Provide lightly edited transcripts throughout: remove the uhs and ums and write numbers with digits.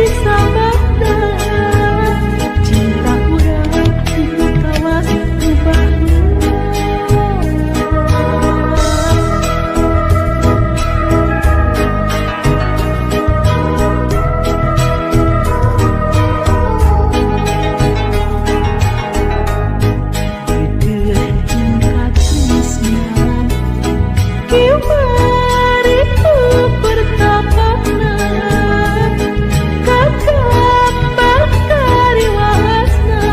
Menjadi sababna cinta urang teu kawas nu baheula. Deudeuh jeung katresnan kiwari ukur tapakna, kagambar kariwasna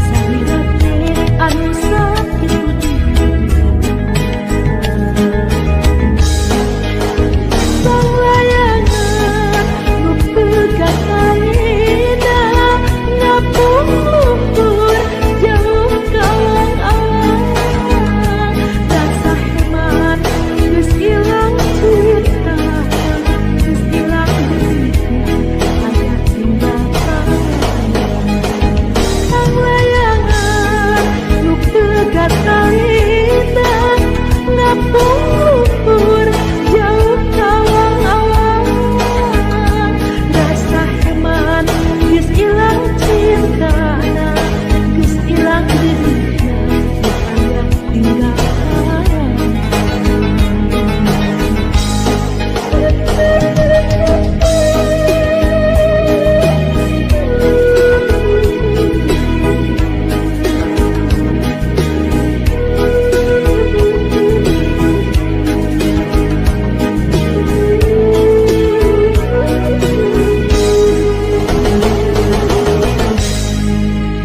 salira teh anu sakitu dieuna. Sanglayangan nu pegat talina ngapung lumpur jauh ka awang-awang, rasa hemat geus ilang cinta, geus ilang deui aya tinggal kayangan. Sanglayangan nu pegat talina ngapung lumpur jauh ka awang-awang, rasa hemat geus ilang cintana, geus ilang deui aya tinggal kayangan.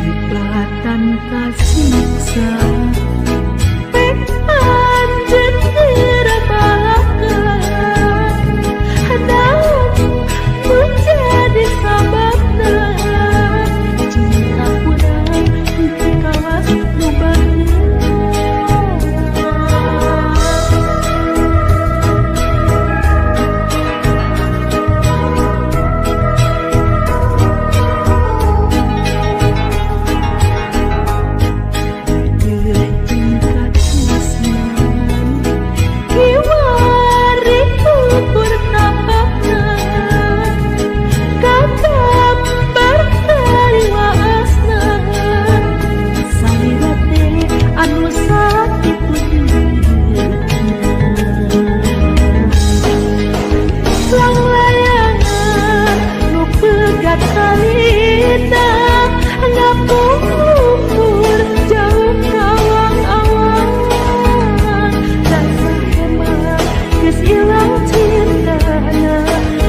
Ibatan kasiksa pek anjeun geura balakan, naon menjadi sababna cinta urang teu kawas nu baheula. Deudeuh jeung katresnan kiwari ukur tapakna, kagambar kariwasna salira teh anu sakitu dieuna. Sanglayangan nu pegat talina ngapung lumpur jauh ka awang-awang, rasa hemat geus ilang cintana,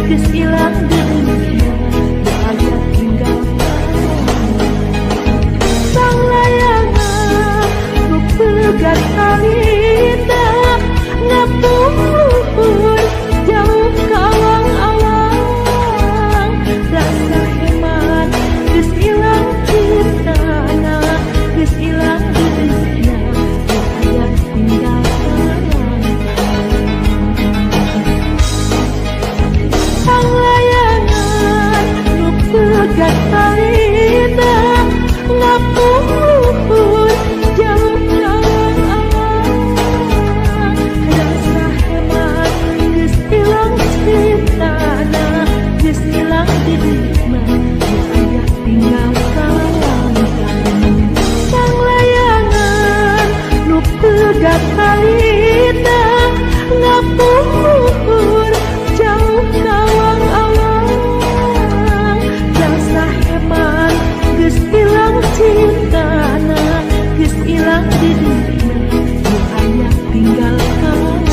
geus ilang deui aya tinggal kayangan. Sanglayangan nu pegat talina ngapung lumpur jauh ka awang-awang, rasa hemat geus ilang cintana, geus ilang deui aya tinggal kayangan. Sanglayangan nu pegat talina ngapung lumpur jauh ka awang-awang, rasa hemat geus ilang cintana, geus ilang dirina aya tinggal kayangan. Sanglayangan nu pegat talina ngapung lumpur jauh ka awang-awang, rasa hemat geus ilang cintana, geus ilang dirina aya tinggal kayangan.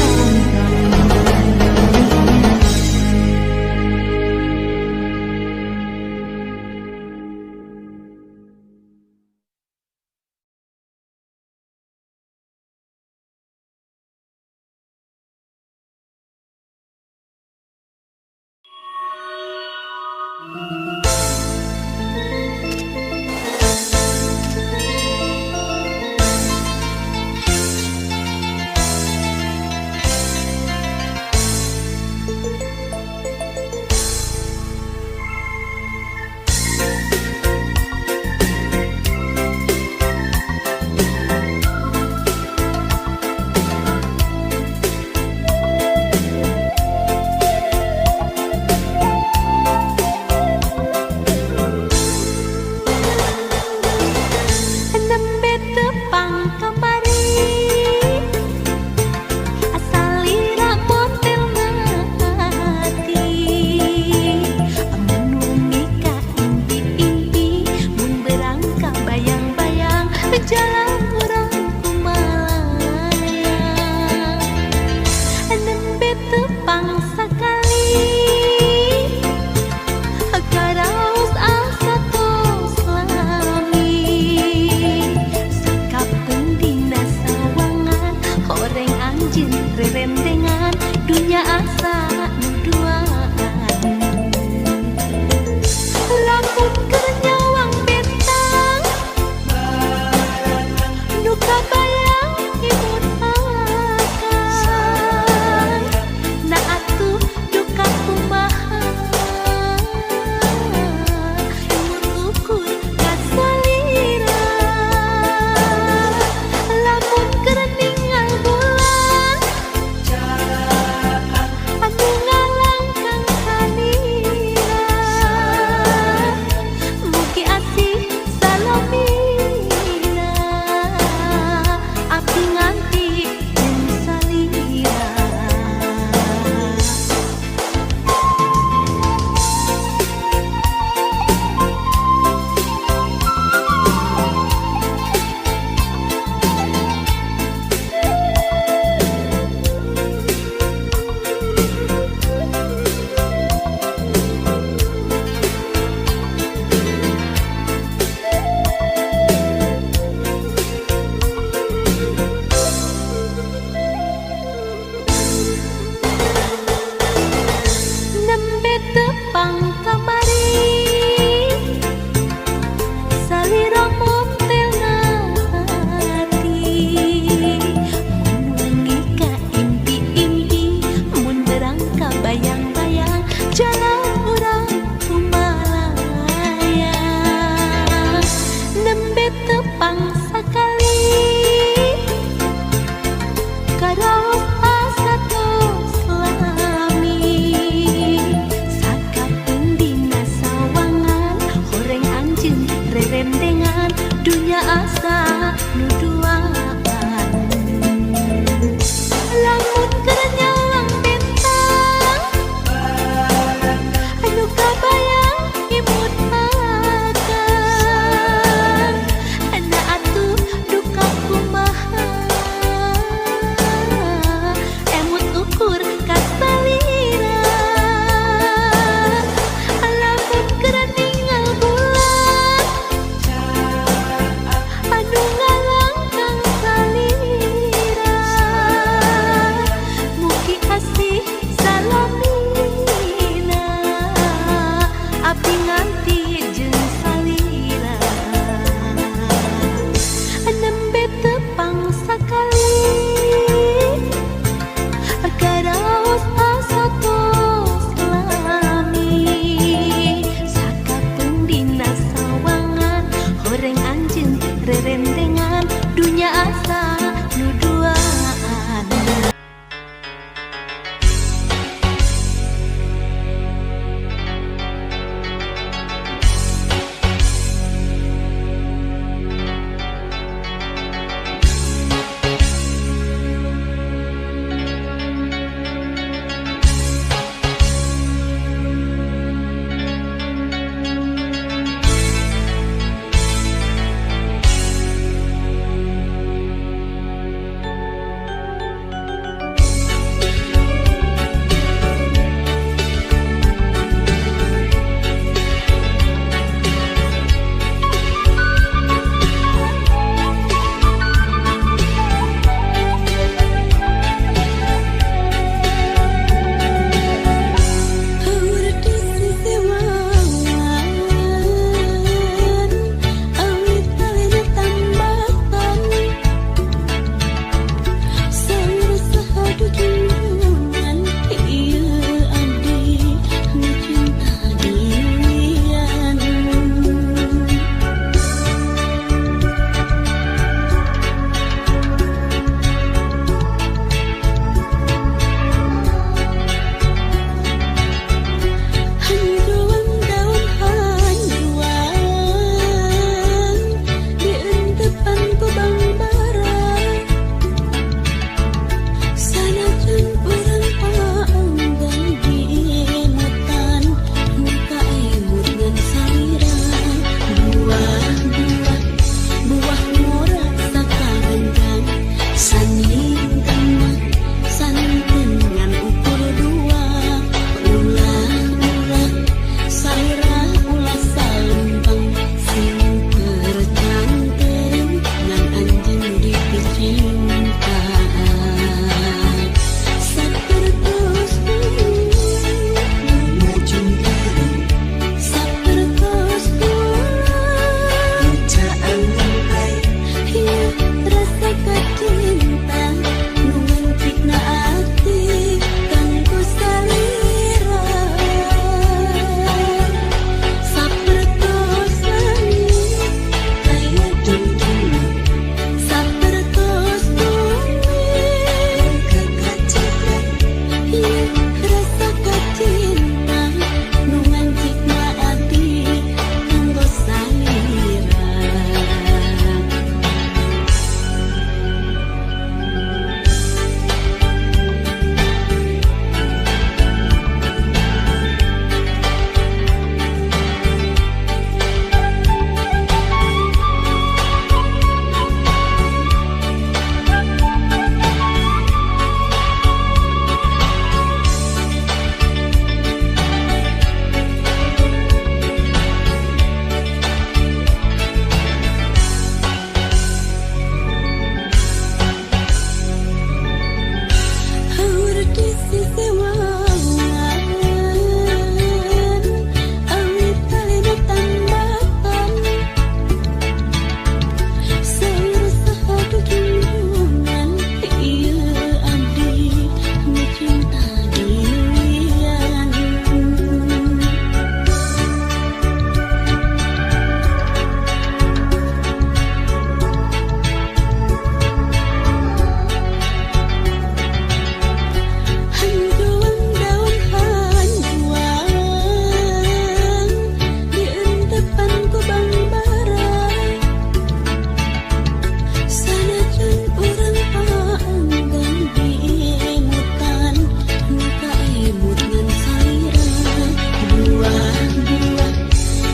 Buah-buah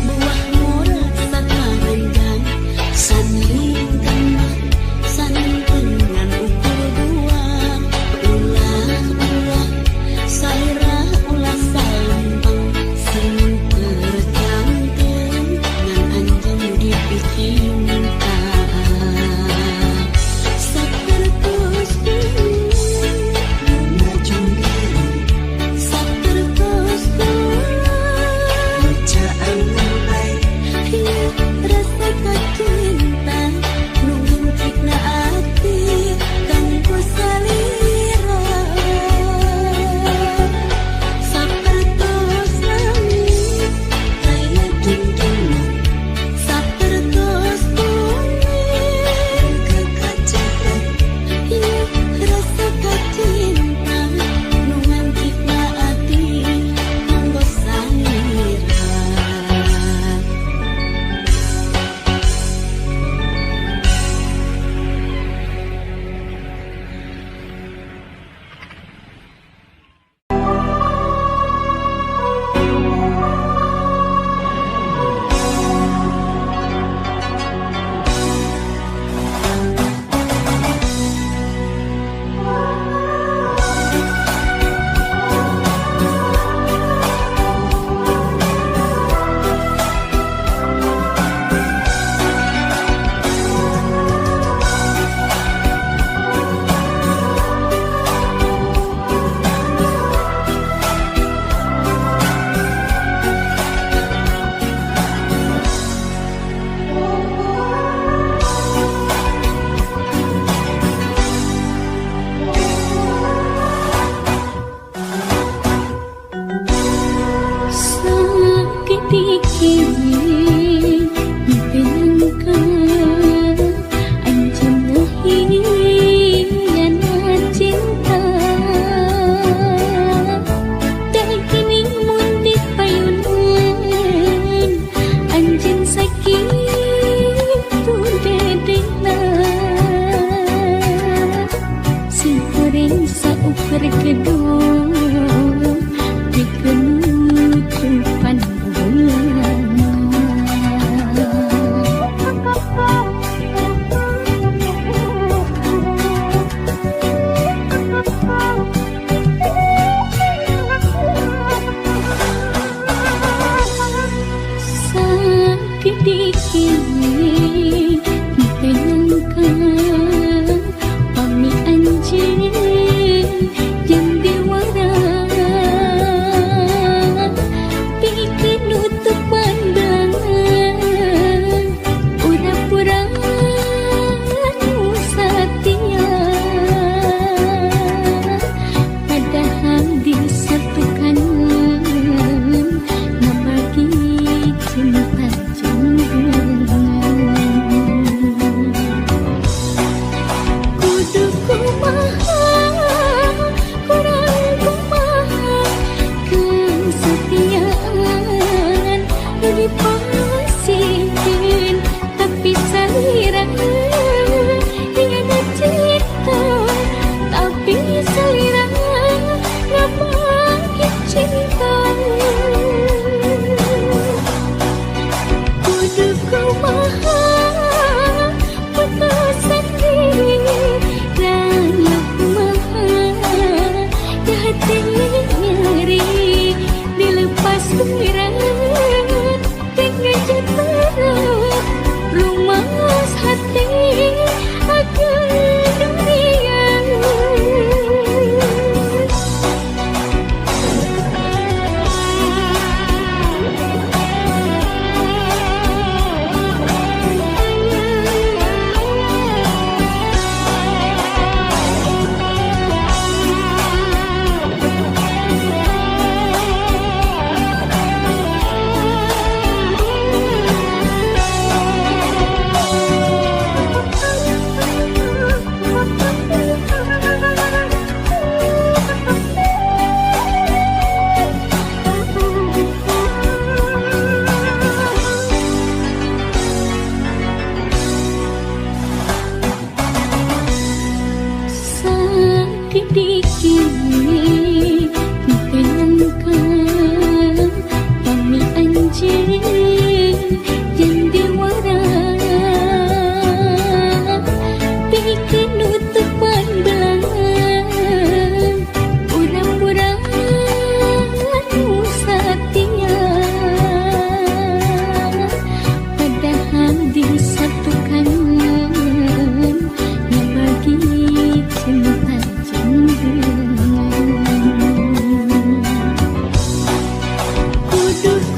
buah murah sakaranjang saning kembang saning dengan ukur dua. Ulah-ulah salira ulah salempang sing tercantik ngan anjeun dipicinta. Sapertos bunga jungkiri, sapertos bacaan ngampai, ieu rasa kacinta nu ngingkikna ati kanggo salira. Sapertos langit kaya dindingna, sapertos bumi kekacetan, ieu rasa kacinta nu ngangkikna ati kanggo salira. Sakit dikini ditenangkan anjeun hianat cinta. Teh kini mun dipayunan anjeun sakitu dedena. Si goreng saukur gedung dikenutupan bulan. Sakit dikini ditenangkan pami anjeun yang diwara. Pikeun nutupan belangan pura-pura nu satia. Padahal disatukan ngabagi cinta jeung geungan.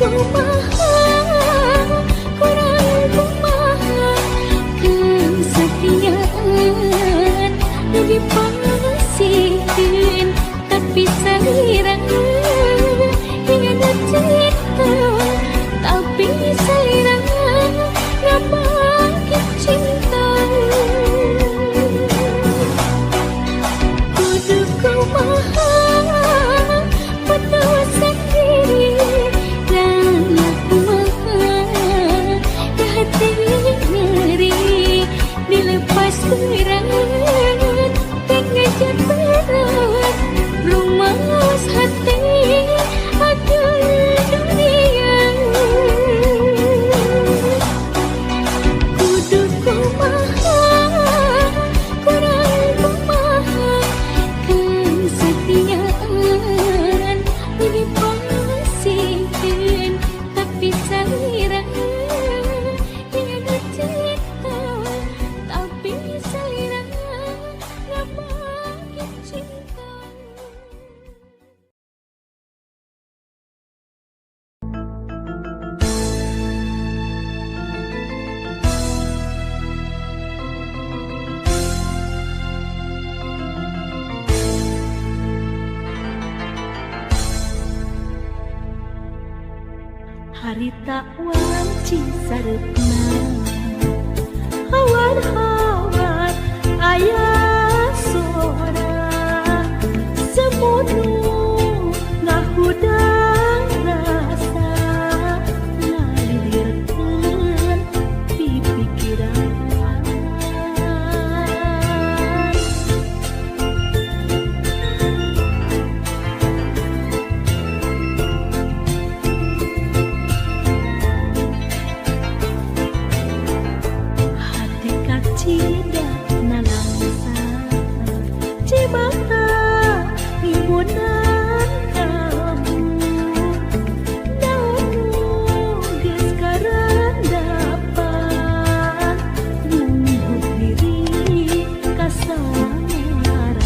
Kumaha kurang kumaha kesetiaan lebih pasihkeun tapi salira hingga cinta tapi salira ngabangkit cinta kudu kumaha putus sendiri dan kumaha hati ngeri dilepas berat dan ngajar berat rumah hati akan dunia kudu kumaha kurang kumaha kesetiaan lebih pasihkeun tapi salira hingga cinta tapi salira ngabangkit cinta. Harita wanci sareupna hawar-hawar aya sora semunu ngahudang rasa ngalilirkeun pipikiran. Hati kacida nalangsa cibata ngibunan kamu daunu geus karandapan nunggu diri kasamaran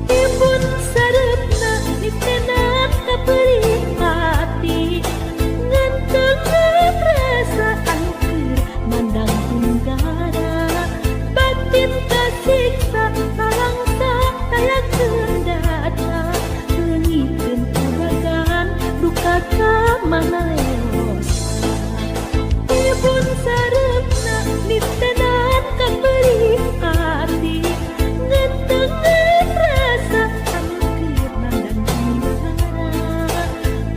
timbun sareupna nitenan kaperih hati ngantengan rasa anu keur mandang tunggara batin kasiksa nalangsa tayakeun dada leungiteun kabagan duka ka mana leosna ibun sareupna nitenan kaperih hati ngantengan rasa anu keur mandang tunggara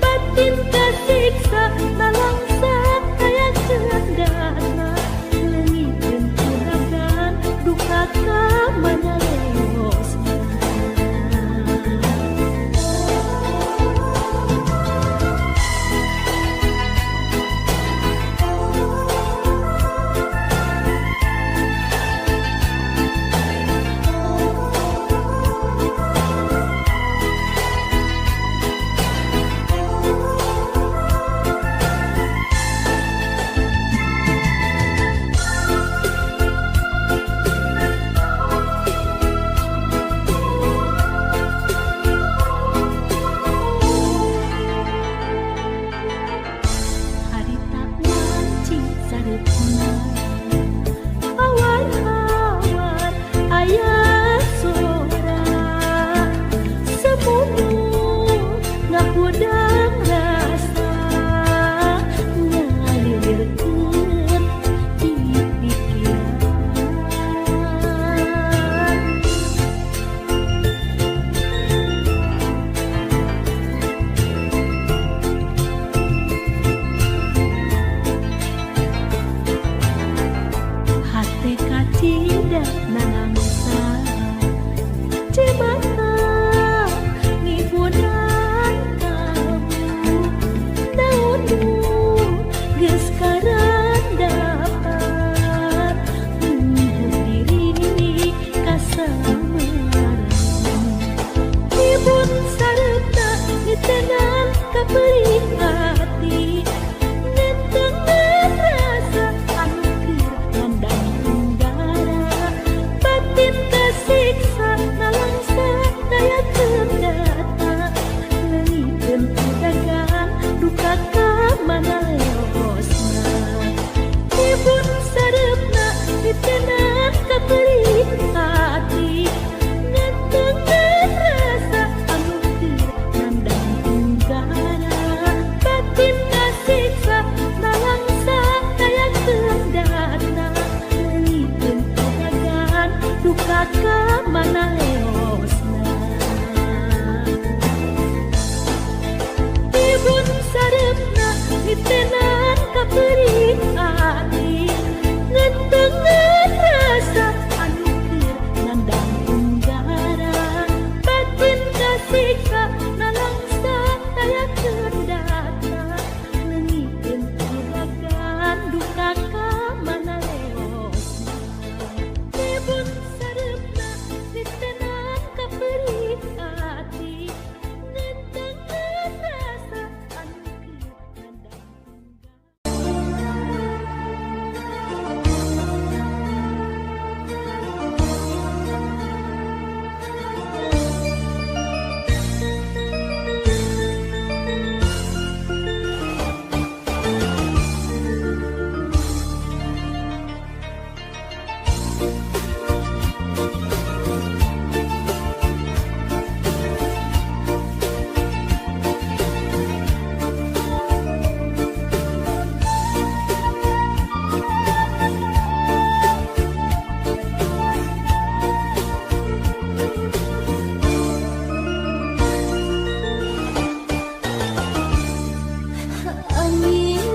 batin kasiksa nalangsa tayakeun dada leungiteun kabagan duka ka mana leosna. Angin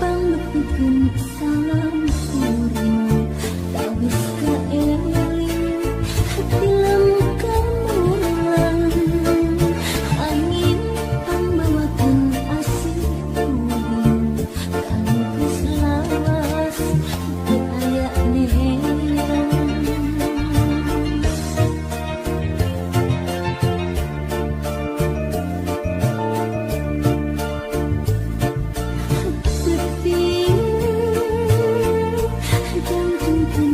pangnepikeun salam kurma tawis kaeling tilem kamulang. Angin pangbawakeun asih kuring kanu geus lawas teu aya neang. Peuting jangkungkeun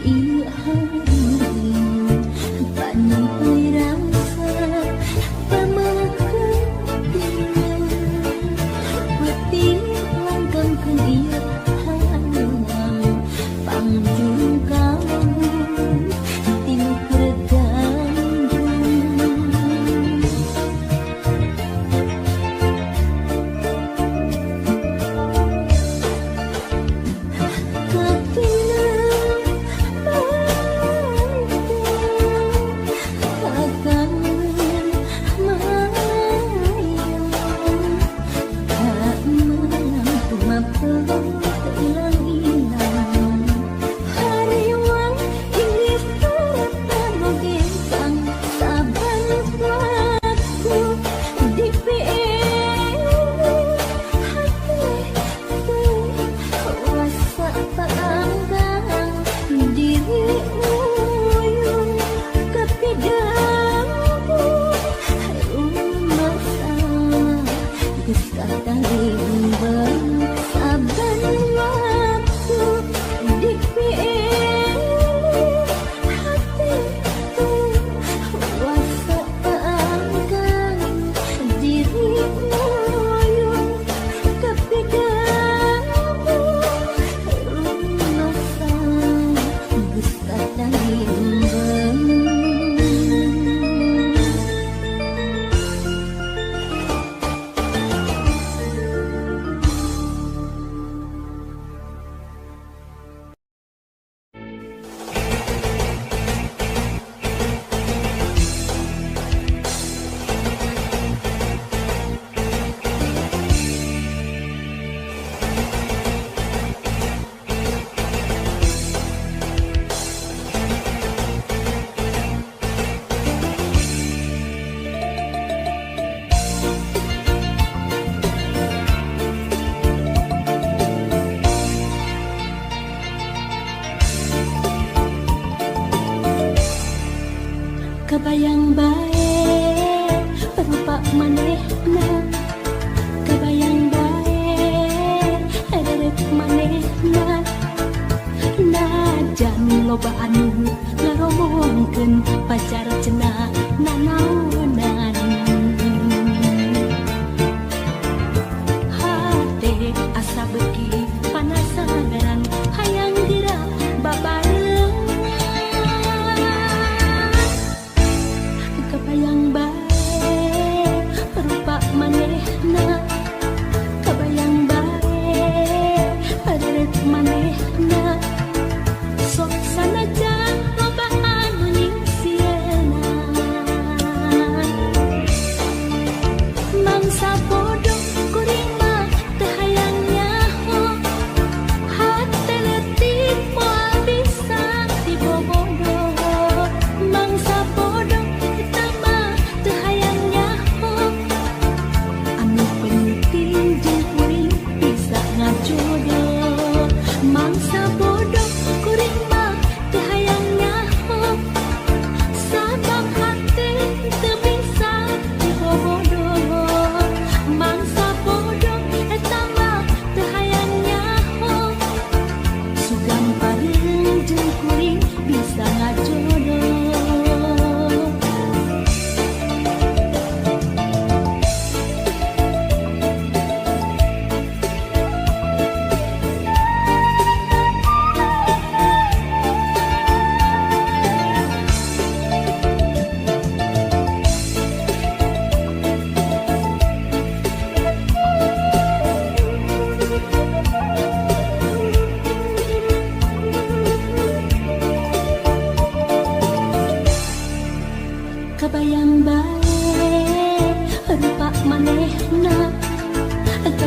ieu hadirin panumpai rasa pamangketinang. Peuting langgengkeun ieu hadirin pangjung kalbu tinu tergandung. Kabayang bae perupa manehna, kabayang bae rerek manehna. Najan loba anu ngaromongkeun pacar cenah nanaonan. Hate asa beuki panasaran hayang geura babarengan. Kabayang bae perupa manehna, kabayang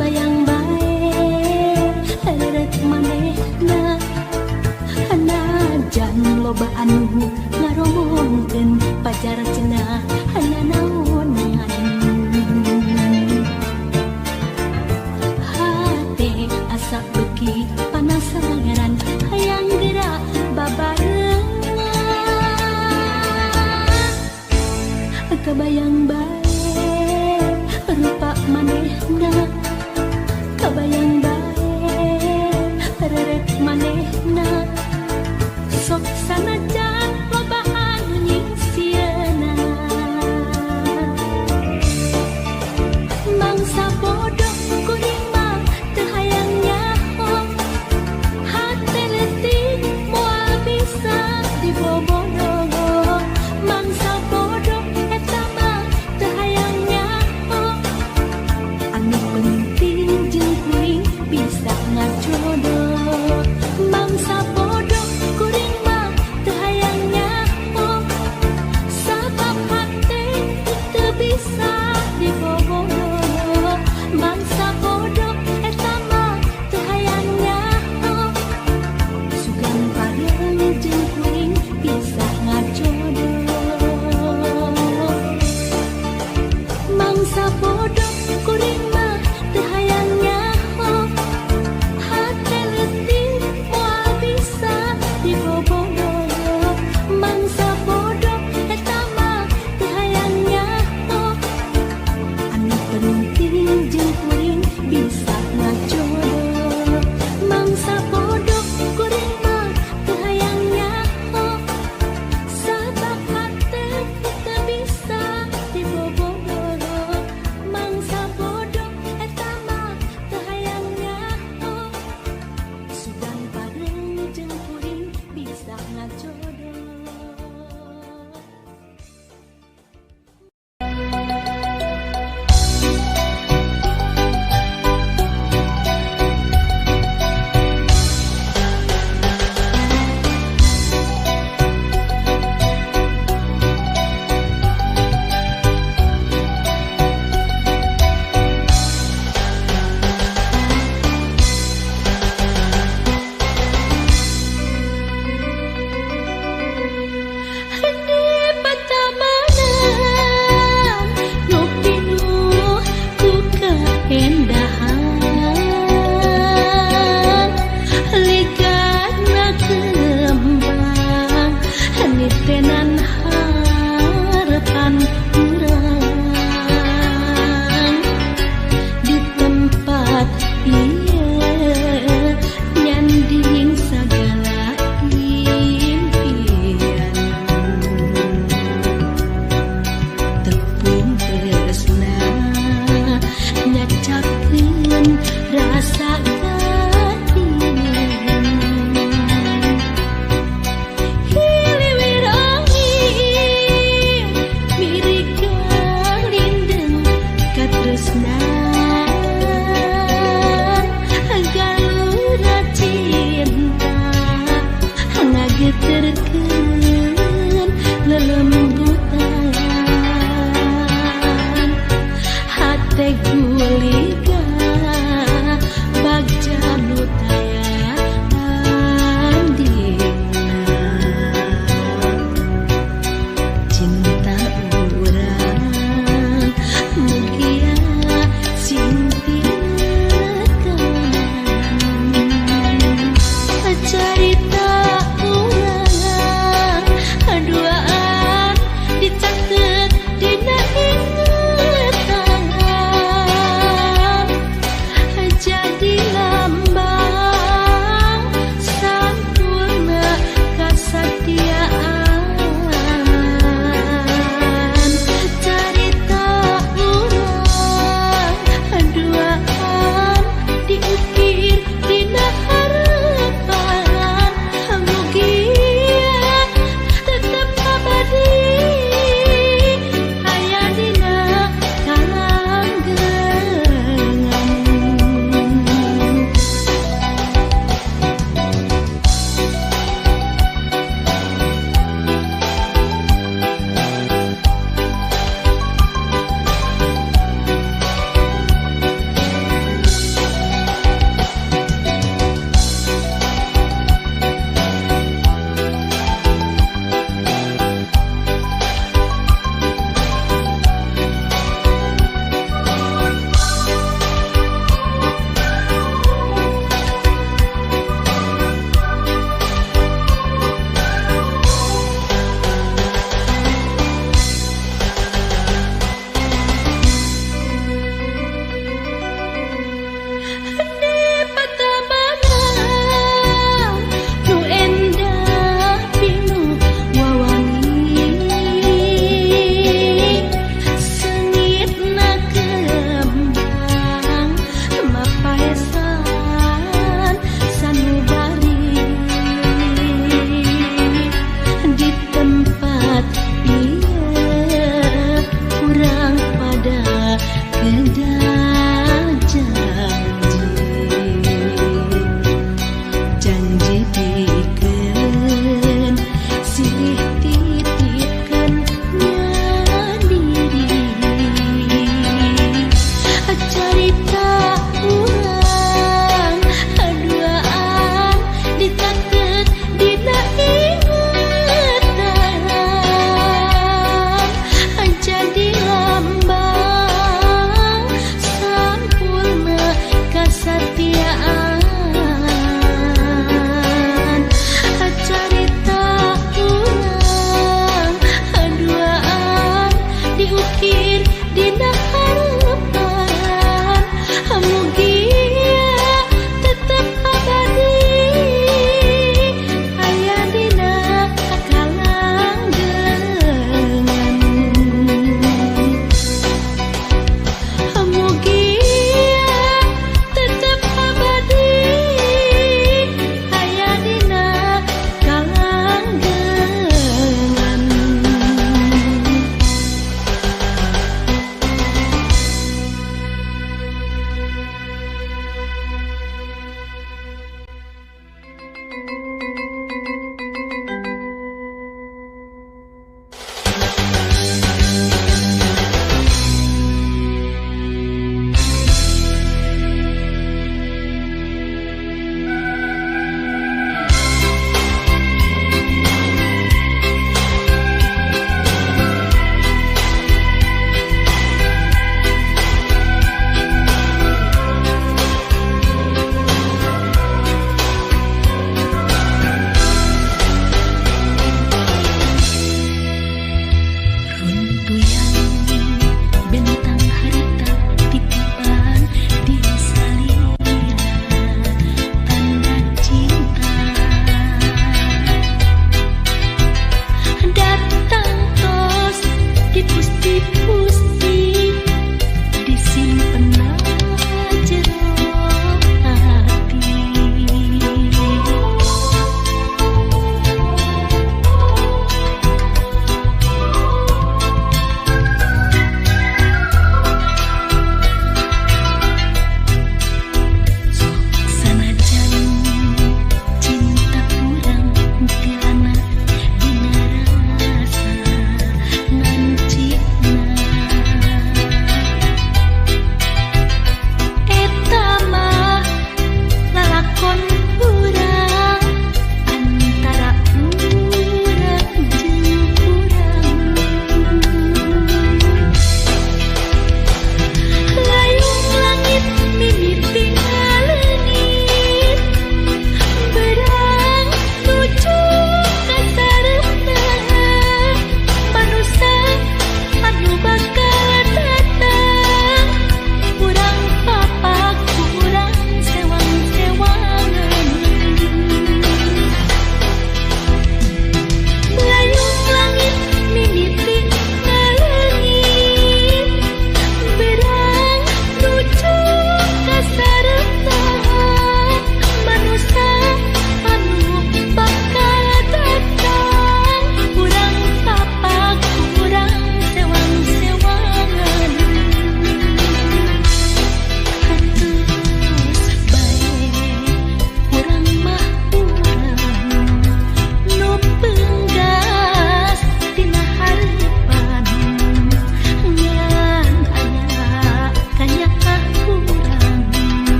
Kabayang bae rerek manehna, najan loba anu ngaromongkeun pacar cenah nanaonan. Hate asa beuki panasaran, hayang geura babarengan. Kabayang bae rupa manehna, kabayang bae rerek manehna. Sok sanajan loba anu nyingsieunan.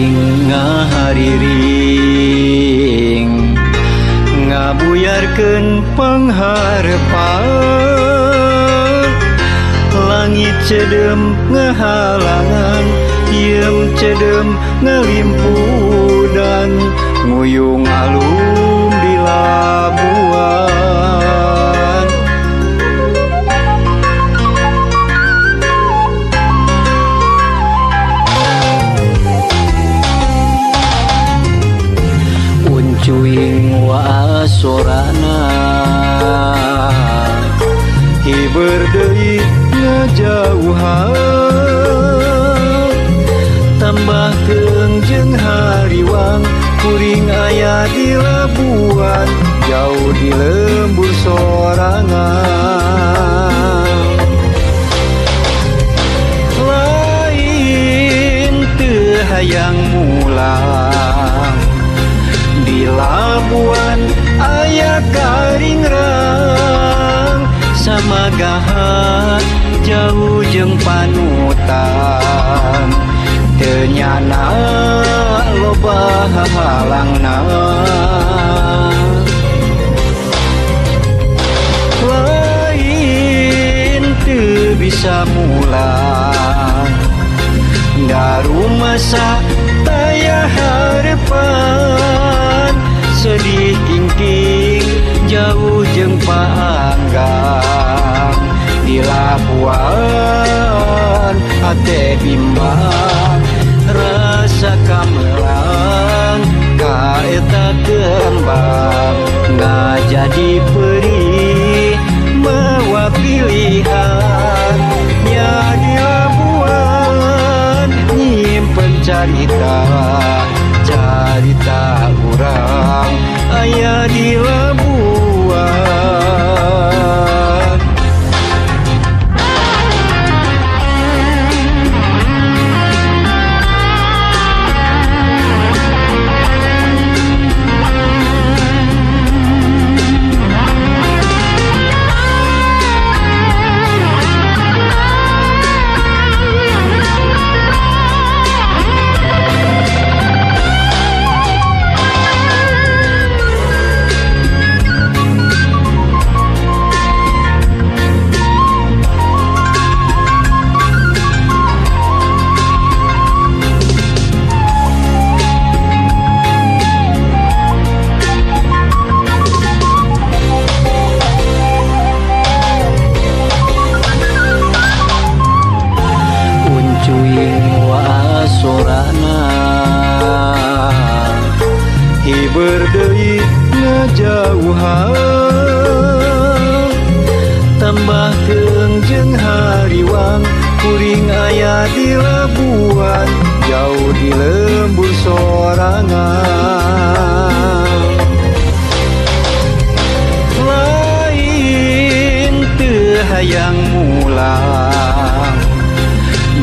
Uncuing ngahariring ngabuyarkeun pangharepan langit cedem ngahalangan iem cedem ngalimpudan nguyung alum di Labuan. Uncuing waasorana hiber deui ngajauhan tambah keung jeung hariwang kuring aya di Labuan jauh di lembur sorangan lain teu hayang mulang di Labuan aya karingrang samagahan jauh jeung panutan teu nyana loba hahalangna lain teu bisa mulang darumasa taya harepan sedih kingking jauh jeung paanggang di Labuan hate bimbang rasa kamelang ka eta kembang ngajadi perih mawa pilihan nya di Labuan nyimpen carita carita urang aya di Labuan. Uncuing waasorana hiber deui ngajauhan tambah keung jeung hariwang kuring aya di Labuan jauh di lembur sorangan lain teu hayang mulang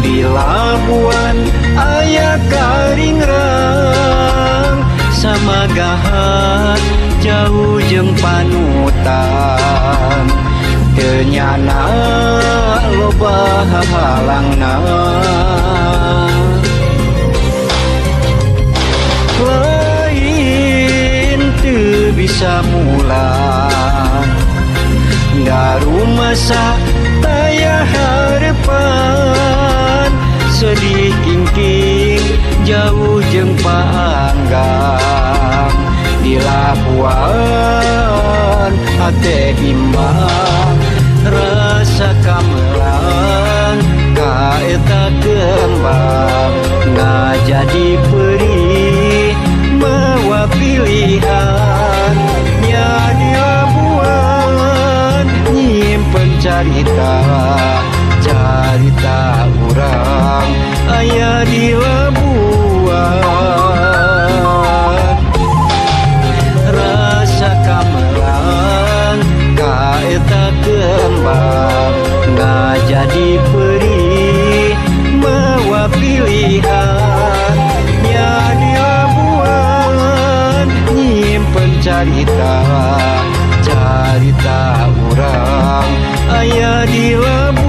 di Labuan aya karingrang samagahan jauh jeung panutan teu nyana loba hahalangna lain teu bisa mulang darumasa taya harepan sedih kingking jauh jeung paanggang di Labuan hate bimbang rasa kamelang ka eta kembang ngajadi perih mawa pilihan nya di Labuan nyimpen carita carita urang aya di Labuan rasa kamelang ka eta kembang ngajadi perih mawa pilihan nya di Labuan nyimpen carita carita urang aya di Labuan.